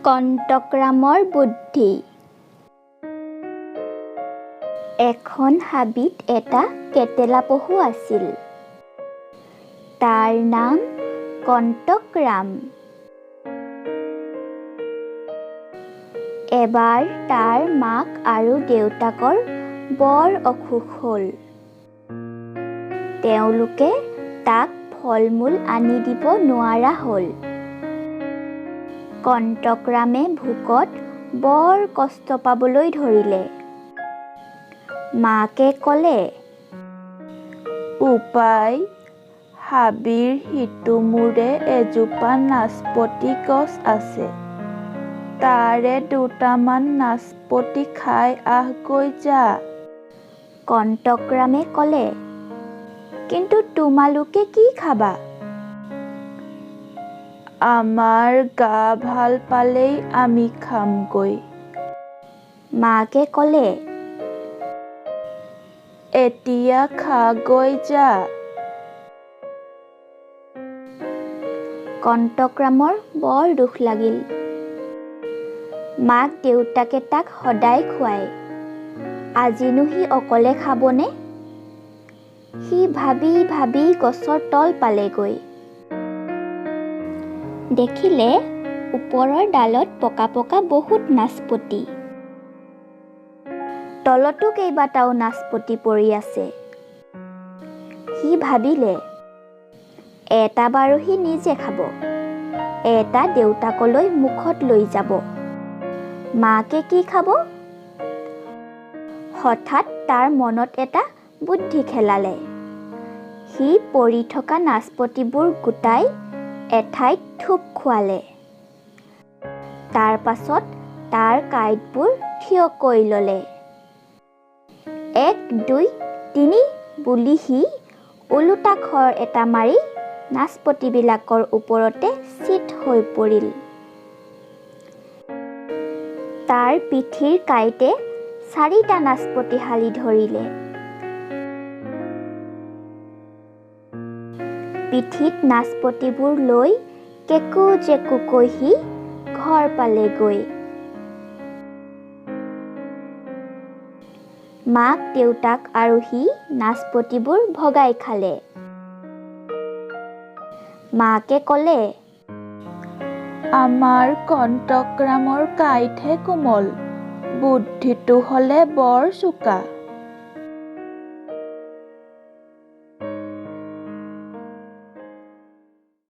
কণ্টকৰামৰ বুদ্ধি। এখন হাবিত এটা কেটেলা পহু আছিল। তাৰ নাম কণ্টকৰাম। এবাৰ তাৰ মাক আৰু দেউতাকৰ বৰ অসুখ হ'ল। তেওঁলোকে তাক ফল-মূল আনি দিব নোৱাৰা হ'ল। কণ্টকৰামে ভোকত বৰ কষ্ট পাবলৈ ধৰিলে। মাকে ক'লে, বোপাই, হাবিৰ সিটো মূৰে এজোপা নাচপতি গছ আছে। তাৰে দুটামান নাচপতি খাই আহগৈ যা। কণ্টকৰামে ক'লে, কিন্তু তোমালোকে কি খাবা? আমাৰ গা ভাল পালেই আমি খামগৈ। মাকে ক'লে, এতিয়া খাগৈ যা। কণ্টকৰামৰ বৰ দুখ লাগিল। মাক দেউতাকে তাক সদায় খুৱায়, আজিনো সি অকলে খাবনে? সি ভাবি ভাবি গছৰ তল পালেগৈ। দেখিলে ওপৰৰ ডালত পকা পকা বহুত নাচপতি, তলতো কেইবাটাও নাচপতি পৰি আছে। সি ভাবিলে, এটা বাৰু সি নিজে খাব, এটা দেউতাকলৈ মুখত লৈ যাব, মাকে কি খাব? হঠাৎ তাৰ মনত এটা বুদ্ধি খেলালে। সি পৰি থকা নাচপতিবোৰ গোটাই এঠাইত থূপ খুৱালে। তাৰ পাছত তাৰ কাঁইটবোৰ থিয়কৈ ল'লে। 1, 2, 3 বুলি সি ওলোটা খৰ এটা মাৰি নাচপতিবিলাকৰ ওপৰতে চিত হৈ পৰিল। তাৰ পিঠিৰ কাঁইটে 4টা নাচপতি হালি ধৰিলে। পিঠিত নাচপতিবোৰ লৈ কেকো জেকোকৈ সি ঘৰ পালেগৈ। মাক দেউতাক আৰু সি নাচপতিবোৰ ভগাই খালে। মাকে ক'লে, আমাৰ কণ্টকৰামৰ কাঁইটহে কোমল, বুদ্ধিটো হ'লে বৰ চোকা।